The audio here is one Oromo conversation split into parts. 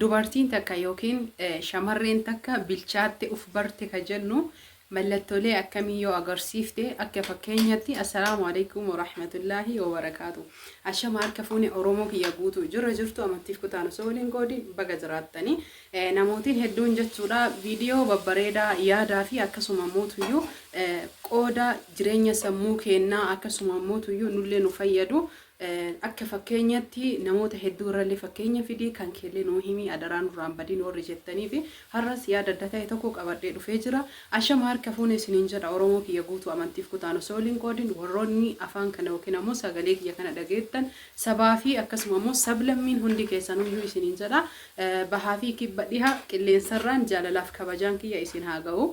Dubartiin takka yookiin shamarreen takka bilchaatte uf barte ka jennu mallattoolee akkamii yoo agarsiifte? Akka fakkeenyatti, assalaamu alaikum warahmatullaahi wabarakaatu. Ashama, harka fuune Oromoo kiyya guutuu jira jirtu, amantiif kutaan osoo waliin qoodin, baga jiraattanii. Namootiin hedduun jechuudha viidiyoo babbareedaa, yaadaa fi akkasuma mootuyyuu qooda jireenya sammuu keennaa, akkasuma mootuyyuu nullee nu fayyadu, akka fakkeenyatti namoota hedduu irrallee fakkeenya fidii, kan keellee nuu himii, adaraa nurraan badiin warri jettanii fi har'as yaada adda ta'e tokko qabadhee dhufee jira. Ashama, harka fuune isiniin jedha Oromoo kiyya guutuu, amantiif kutaan osoo waliin qoodin, warroonni afaan kana yookiin ammoo sagalee kiyya kana dhageettan, sabaa fi akkasuma ammoo sablammiin hundi keessanuyyuu isiniin jedha. Bahaa fi kibba, dhiha qilleensarraan jaalalaaf kabajaan kiyya isin haa ga'u.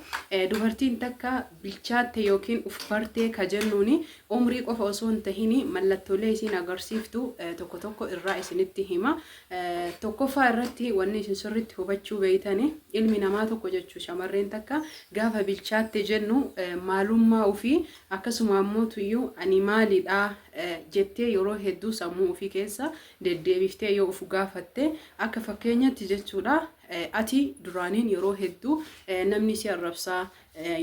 Dubartiin takka bilchaatte yookiin uf bartee ka jennuuni umrii qofa osoo hin tahini mallattoolee isiin agarsiiftu tokko tokko irraa isinitti hima. Tokkoffaa irratti wanni isin sirriitti hubachuu beeytani, ilmi namaa tokko jechuu, shamarreen takka gaafa bilchaatte jennu, maalummaa ofii akkasuma ammoo tuyyuu ani maalidha jettee yeroo hedduu sammuu ofii keessa deddeebiftee yoo of gaafatte, akka fakkeenyatti jechuudha, ati duraaniin yeroo hedduu namni si arrabsaa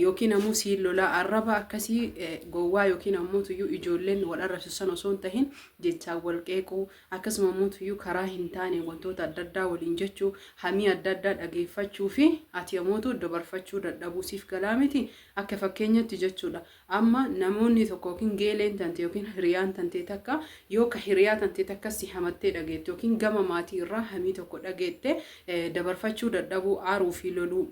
yookiin ammoo siin lolaa, arraba akkasii gowwaa yookiin ammoo tuyyuu ijoolleen wal arrabsu san osoo hin tahin, jechaan wal qeequu, akkasuma ammoo tuyyuu karaa hin taane wantoota adda addaa waliin jechuu, hamii adda addaa dhageeffachuu fi ati ammootu dabarfachuu dadhabuu, siif galaa miti? Akka fakkeenyatti jechuudha, amma namoonni tokko yookiin geeleen tante yookiin hiriyaan tantee takka yoo ka hiriyaa tantee takka si hamattee dhageette yookiin gama maatii irraa hamii tokko dhageette, dabarfachuu dadhabuu, aaruu fi loluu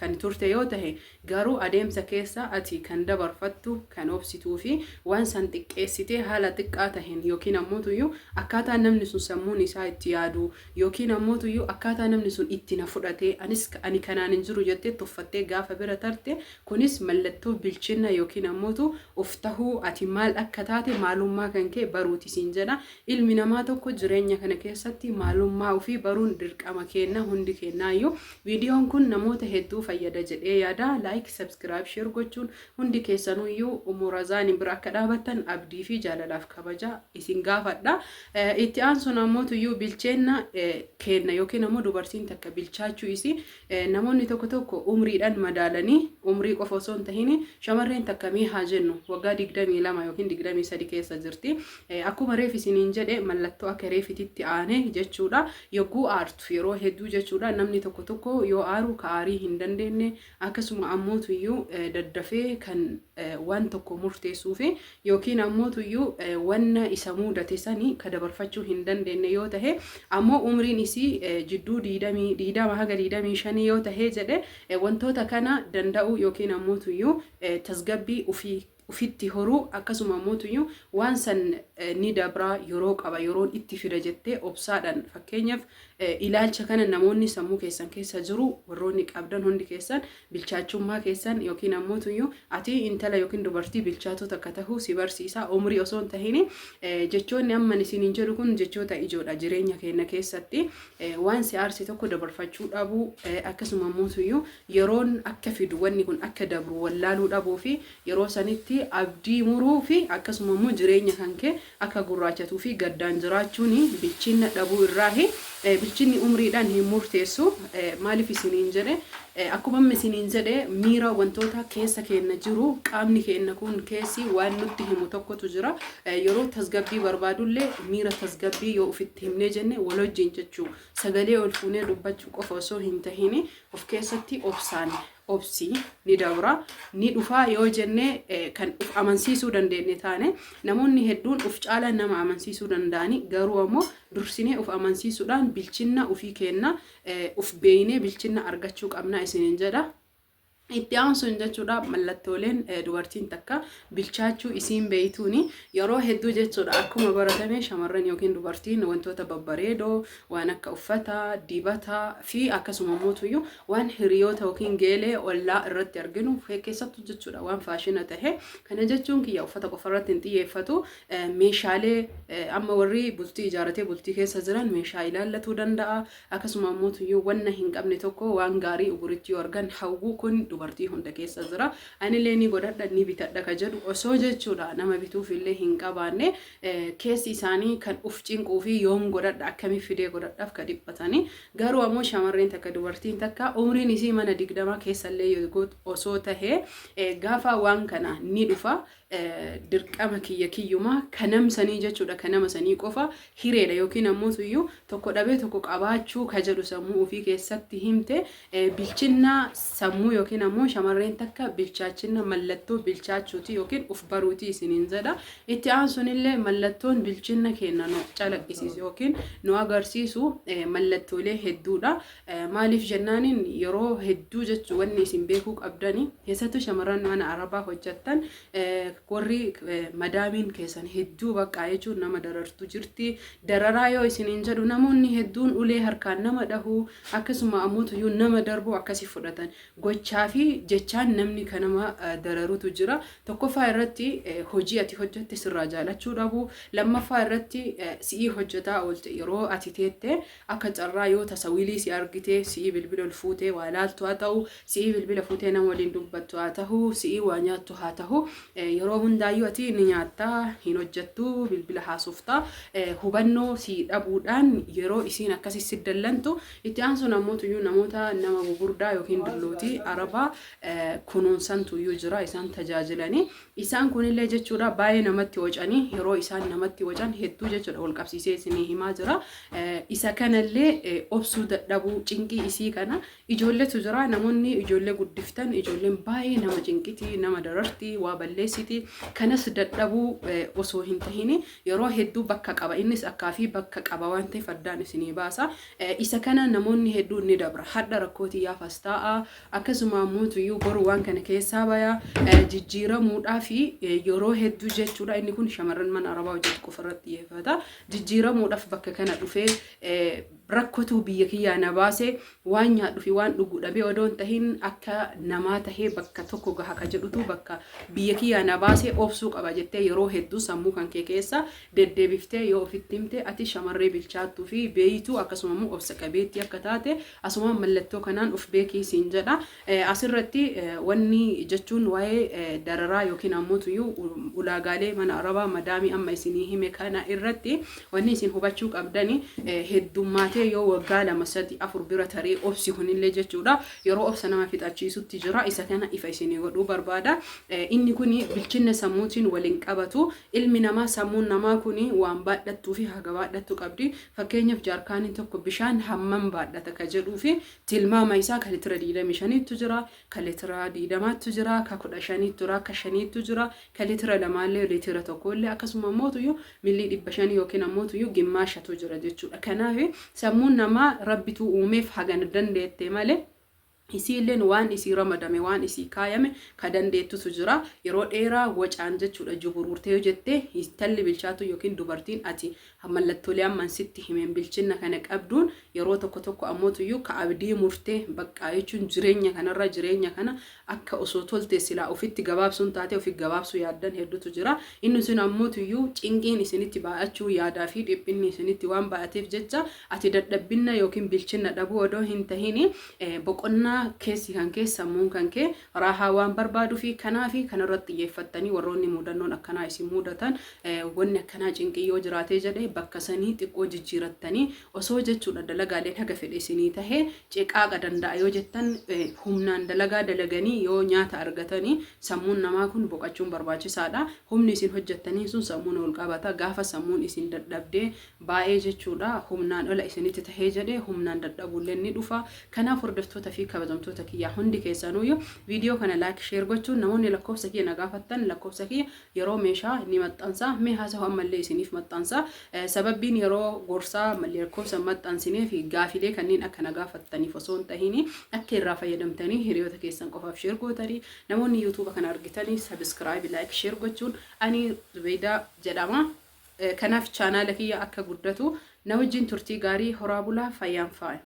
kan turte yoo tahe, garuu adeemsa keessa ati kan dabarfattu, kan obsituu fi waan san xiqqeessitee haala xiqqaa taheen yookiin ammoo tuyyuu akkaataa namni sun sammuun isaa itti yaadu yookiin ammoo tuyyuu akkaataa namni sun itti na fudhate, anis ani kanaan hin jiru jettee tuffattee gaafa bira tarte, kunis mallattoo bilchinna yookiin ammootu of tahuu, ati maal akka taate maalummaa kan kee baruuti siin jedha. Ilmi namaa tokko jireenya kana keessatti maalummaa ofii baruun dirqama keenna hundi keennaayyuu. Viidiyoon kun namoota hedduu fayyada jedhee yaada. Like, subscribe, share gochuun hundi keessanuyyuu Ummu Razaaniin bira akka dhaabattan abdii fi jaalalaaf kabaja isin gaafadha. Itti aansuun ammoo tuyyuu bilcheenna keenna yookiin ammoo dubartiin takka bilchaachuu isii namoonni tokko tokko umriidhaan madaalanii, umrii qofa osoo hin tahin, shamarreen takka mee haa jennu waggaa 22 yookiin 23 keessa jirti. Akkuma reef isiniin jedhe, mallattoo akka reefititti aane jechuudha. Yogguu aartu yeroo hedduu jechuudha, namni tokko tokko yoo aaru ka aarii hin dandeenye, akkasuma ammootuyyuu daddafee kan waan tokko murteessuu fi yookiin ammootuyyuu wanna isa mudate sani ka dabarfachuu hin dandeenye yoo tahe, ammoo umriin isii jidduu 20 haga 25 yoo tahe jedhe, wantoota kana danda'uu yookiin ammootuyyuu tasgabbii ufii ufitti horuu, akkasuma ammootuyyuu waan san ni dabraa, yeroo qaba, yeroon itti fida jettee obsaadhaan, fakkeenyaaf ilaalcha kana namoonni sammuu keessan keessa jiru warroonni qabdan hundi keessan, bilchaachummaa keessan yookiin ammootuyyuu ati intala yookiin dubartii bilchaatuu takka tahuu si barsiisa. Umrii osoo hin tahini, jechoonni amman isiniin jedhu kun jechoota ijoodha jireenya keenya keessatti. Waan si aarse tokko dabarfachuu dhabuu, akkasuma ammootuyyuu yeroon akka fidu, wanni kun akka dabru wallaaluu dhabuu fi yeroo sanitti abdii muruu fi akkasuma immoo jireenya kan kee akka gurraachatuu fi gaddaan jiraachuun bilchinna dhabuu irraahi. Bilchinni umriidhaan hin murteessu. Maaliif isiniin jedhe? Akkuma amma isiniin jedhe, miira wantoota keessa keenya jiru, qaamni keenya kun keessi waan nutti himu tokkotu jira. Yeroo tasgabbii barbaadullee miira tasgabbii yoo ofitti himnee jenne, wal wajjin jechuu, sagalee ol fuunee dubbachuu qofa osoo hin tahini, of keessatti obsaan obsi, ni dabra, ni dhufaa yoo jenne kan uf amansiisuu dandeenye taane, namoonni hedduun uf caalaa nama amansiisuu danda'ani, garuu ammoo dursinee uf amansiisuudhaan bilchinna ufii keenna uf beeynee bilchinna argachuu qabna isiniin jedha. Itti aansuun jechuudha, mallattooleen dubartiin takka bilchaachuu isiin beeytuuni, yeroo hedduu jechuudha, akkuma baratame shamarran yookiin dubartiin wantoota babbareedoo waan akka uffata, dibataa fi akkasuma mootuyyuu waan hiriyoota yookiin geelee ollaa irratti arginu keessattuu jechuudha, waan faashina tahe kana jechuun kiyya, uffata qofa irratti hin xiyyeeffatu, meeshaalee amma warri bultii ijaaratee bultii keessa jiran meeshaa ilaallatuu danda'a. Akkasuma ammoo wanna hin qabne tokko waan gaarii uguritti yoo argan hawwuu, kun dubartii dubartii hunda keessa jira. Anillee ni godhadha, ni bitadha ka jedhu osoo jechuudha nama bituuf illee hin qabaanne, keessi isaanii kan uf cinquu fi yoom godhadha, akkamii fidee godhadhaaf ka dhiphatanii. Garuu ammoo shamarreen takka, dubartiin takka umriin isii mana 20 keessallee osoo tahee, gaafa waan kana ni dhufa, dirqama kiyya kiyyuma kanam sanii jechuudha, kanama sanii qofa hireedha yookiin ammoo tuyyuu tokko dhabee tokko qabaachuu ka jedhu sammuu ofii keessatti himte. Bilchinna sammuu yookiin ammoo shamarreen takka bilchaachinna mallattoo bilchaachuuti yookiin uf baruuti isiniin jedha. Itti aansunillee mallattoon bilchinna keenya nu calaqqisiisu yookiin nu agarsiisu mallattoolee hedduudha. Maaliif jennaaniin, yeroo hedduu jechuu wanni isin beekuu qabdani, keessattuu shamarran mana arabaa hojjettan, warri madaamiin keessan hedduu baqqaa jechuun nama darartu jirti. Dararaa yoo isiniin jedhu, namoonni hedduun ulee harkaan nama dhahuu, akkasuma ammoo nama darbuu akkasi fudhatan. Gochaa fi jechaan namni kan nama dararutu jira. Tokkoffaa irratti hojii ati hojjette sirraa jaalachuu dhabu. Lammaffaa irratti si'ii hojjetaa oolte, yeroo ati teette akka carraa yoo tasawilii si argite, si'ii bilbila ol fuutee waa ilaaltu haa ta'u, si'ii bilbila fuutee nama waliin dubbattu haa ta'u, si'ii waa nyaattu haa ta'u, yeroo hundaayyuu ati ni nyaattaa, hin hojjettu, bilbila haasoftaa, hubannoo si dhabuudhaan yeroo isiin akkasii si dallantu. Itti aansuun ammoo tuyyuu namoota nama gugurdaa yookiin dullootii arabaa kunuunsantuyyuu jira, isaan tajaajilanii. Isaan kunillee jechuudha baay'ee namatti wacanii, yeroo isaan namatti wacan hedduu jechuudha wal qabsiisee isinii himaa jira. Isa kanallee obsuu dadhabuu, cinqii isii kana. Ijoolletu jira, namoonni ijoollee guddiftan, ijoolleen baay'ee nama cinqiti, nama dararti, waa balleessiti. Kanas dadhabuu osoo hin tahini yeroo hedduu bakka qaba, innis akkaa fi bakka qaba waan ta'eef addaan isinii baasa. Isa kana namoonni hedduun ni dabra. Hadha rakkootii yaafas taa'a, akkasuma ammoo tuyyuu boru waan kana keessaa baya jijjiiramuudhaa fi yeroo hedduu jechuudha. Inni kun shamarran mana arabaa hojjetu qofa irratti xiyyeeffata. Jijjiiramuudhaaf bakka kana dhufee, rakkotu biyya kiyyaa na baase, waan nyaadhu fi waan dhugu dhabee odoo hin tahin akka namaa tahee bakka tokko gaha ka jedhutu bakka biyya kiyyaa na baase, obsuu qaba jettee yeroo hedduu sammuu kan kee keessa deddeebiftee yoo ofitti himte, ati shamarree bilchaattuu fi beeytuu, akkasuma immoo obsa qabeettii akka taate asumaan mallattoo kanaan of beekii siin jedha. Asirratti wanni jechuun waa'ee dararaa yookiin ammoo tuyyuu ulaagaalee mana arabaa madaamii amma isinii hime kana irratti wanni isin hubachuu qabdani, heddummaatee yoo waggaa 2, 3, 4 bira taree, obsi kunillee jechuudha yeroo obsa nama fixachiisutti jira. Isa kana ifa isinii godhuu barbaada. Inni kun bilchinna sammuutiin waliin qabatu. Ilmi namaa, sammuun namaa kun waan baadhattuu fi haga baadhattu qabdi. Fakkeenyaaf, jaarkaaniin tokko bishaan hammam baadhata ka jedhuu fi tilmaama isaa, ka litira 25tu jira, ka litira 20tu jira, ka 15tu jira, ka 5tu jira, ka litira 2llee, litira 1llee, akkasuma ammoo tuyyuu millii 500 yookiin ammoo tuyyuu gimmaashatu jira jechuudha. Kanaaf sammuun namaa rabbitu uumeef hagana dandeette malee, isiilleen waan isii ramadame, waan isii kaayame ka dandeettutu jira. Yeroo dheeraa wacaan jechuudha juburuurtee yoo jette, intalli bilchaatu yookiin dubartiin ati mallattoolee amman sitti himeen bilchinna kana qabduun, yeroo tokko tokko ammoo tuyyuu ka abdii murtee baqqaa jechuun jireenya kanarra, jireenya kana akka osoo tolte silaa ofitti gabaabsuun taate ofi gabaabsuu yaaddan hedduutu jira. Inni sun ammoo tuyyuu cinqiin isinitti baay'achuu, yaadaa fi dhiphinni isinitti waan baay'ateef jecha, ati dadhabbinna yookiin bilchinna dhabuu odoo hin tahini, boqonnaa keessi kan kee, sammuun kan kee raahaa waan barbaaduu fi kanaafi kanarratti xiyyeeffattanii, warroonni mudannoon akkanaa isin mudatan, wanni akkanaa cinqii yoo jiraatee jedhe, bakka sanii xiqqoo jijjiirattanii osoo jechuudha dalagaaleen haga fedhe isinii tahe ceqaaqa danda'a yoo jettan, humnaan dalagaa dalaganii yoo nyaata argatanii sammuun namaa kun boqachuun barbaachisaadha. Humni isin hojjettanii sun sammuun ol qabata. Gaafa sammuun isin dadhabdee baay'ee jechuudha humnaan ola isinitti tahee jedhe, humnaan dadhabuullee ni dhufa. Kanaaf hordoftoota fi kabajamtoota kiyyaa, hundi keessanuyyuu viidiyoo kana like, share gochuun, namoonni lakkoofsa kiyya na gaafattan, lakkoofsa kiyya yeroo meeshaa ni maxxansa, mee haa ta'u ammallee isiniif maxxansa. Sababbiin yeroo gorsaa lakkoofsa maxxansinee fi gaafilee kanneen akka na gaafattaniif osoo hin tahini, akka irraa fayyadamtanii hiriyoota keessan qofaaf share gootanii, namoonni YouTube kana argitanii subscribe, like, share gochuun, ani Zubeedaa jedhama. Kanaaf chaanaala kiyya akka guddatu na wajjin turtii gaarii, horaa bulaa, fayyaan faaya.